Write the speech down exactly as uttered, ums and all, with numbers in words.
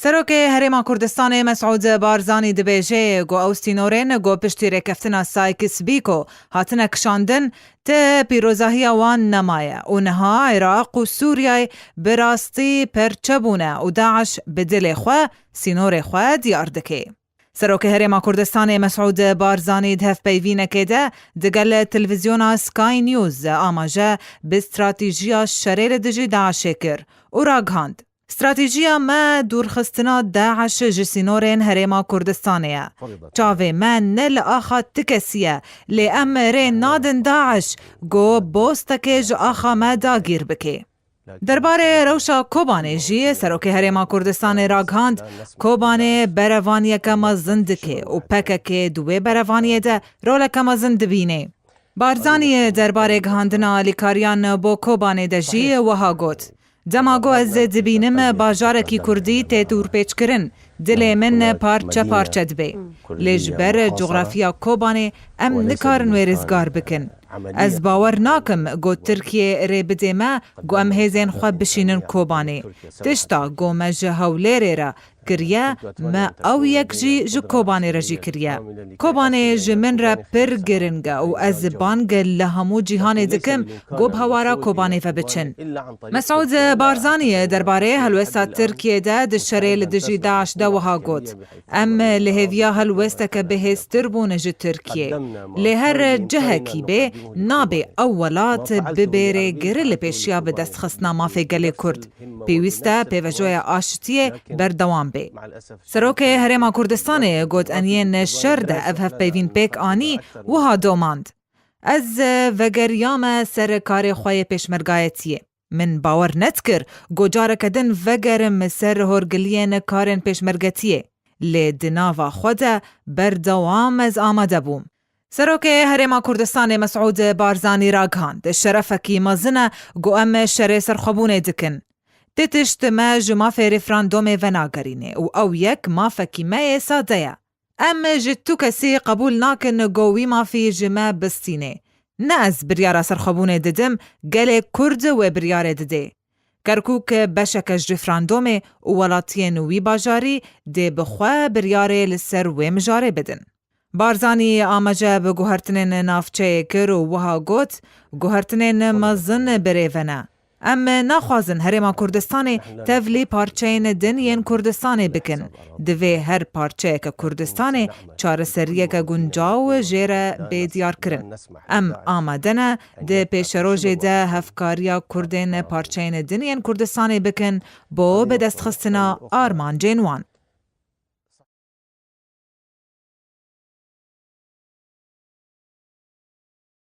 Serokê Herêma Kurdistanê Mesûd Barzanî dibêje ku ew sînorên ku piştî rêkeftina Sykes-Picot hatine kişandin, ti pîrozahiya wan nemaye û niha Iraq û Sûriyeyê bi rastî perçe bûne û DAIŞ bi dilê xwe sînorê xwe diyar dike. Serokê Herêma Kurdistanê Mesûd Barzanî di hevpeyvînekê de digel televîzyona Sky News amaje bi stratîjiya şerê li dijî DAIŞê kir û ragihand, Stratîjiya me dûrxistina DAIŞ ji sînorên Herêma Kurdistanê ye. Çavê me ne li axa ti kesî ye, lê em rê nadin DAIŞ ku bostekê ji axa me dagîr bike. Derbarê rewşa Kobanê jî Serokê Herêma Kurdistanê ragihand, Kobanê berevaniyeke mezin dike û P K K di wê berevaniyê de roleke mezin dibîne. Barzanî derbarê gihandina alîkariyan bo Kobanê de jî wiha got, Dema ku ez dibînim bajarekî kurdî tê dûrpêçkirin, dilê min parçe parçe dibe. Lê ji ber coxrafiya Kobanê em nikarin wê rizgar bikin. Ez bawer nakim ku Tirkiye rê bidê me ku em hêzên xwe bişînin Kobanê. Tişta ku me ji Hewlêrê re kiriye, me ew yek jî ji Kobanê re jî kiriye. Kobanê ji min re pir giring e û ez bang li hemû cîhanê dikim ku bi hewara Kobanê ve biçin. Mesûd Barzanî derbarê helwesta Tirkiyê de di şerê li dijî DAIŞ de wiha got, Em li hêviya helwesteke bihêztir bûn ji Tirkiyê. Lê her cihekî bê, nabe ew welat bibêre gir li pêşiya bi destxistina mafê gelê Kurd. Pêwîst e pêvejoya aşitiyê berdewam bê. Serokê Herêma Kurdistanê got, Em yên şer de ev hevpeyvîn pêk anî, wiha domand, Ez vegeriyame ser karê xwe yê pêşmergayetiyê. Min bawer nedikir ku careke din vegerim ser horgiliyên karên pêşmergetiyê. Lê di nava xwe de berdewam ez amade bûm. Serokê Herêma Kurdistanê Mesûd Barzanî ragihand, Şerefekî mezin e ku em şerê serxwebûnê dikin. Ti tişt me ji mafê referandomê venagerîne û ew yek mafekî me yê sade ye. Em ji tu kesî qebûl nakin ku wî mafî ji me bistîne. Ne ez biryara serxwebûnê didim, gelê Kurd wê biryarê didê. Kerkûk beşek e ji referandomê û welatiyên wî bajarî dê bi xwe biryarê li ser wê mijarê bidin. Barzanî amaje bi guhertinên navçeyê kir û wiha got, Guhertinên mezin birêve ne. Em naxwazin Herêma Kurdistanê tevlî parçeyên din yên Kurdistanê bikin. Divê her parçeyeke Kurdistanê çareseriyeke guncaw jê re bê diyarkirin. Em amade ne di pêşerojê de hevkariya Kurdên parçeyên din yên Kurdistanê bikin bo bidestxistina armancên wan.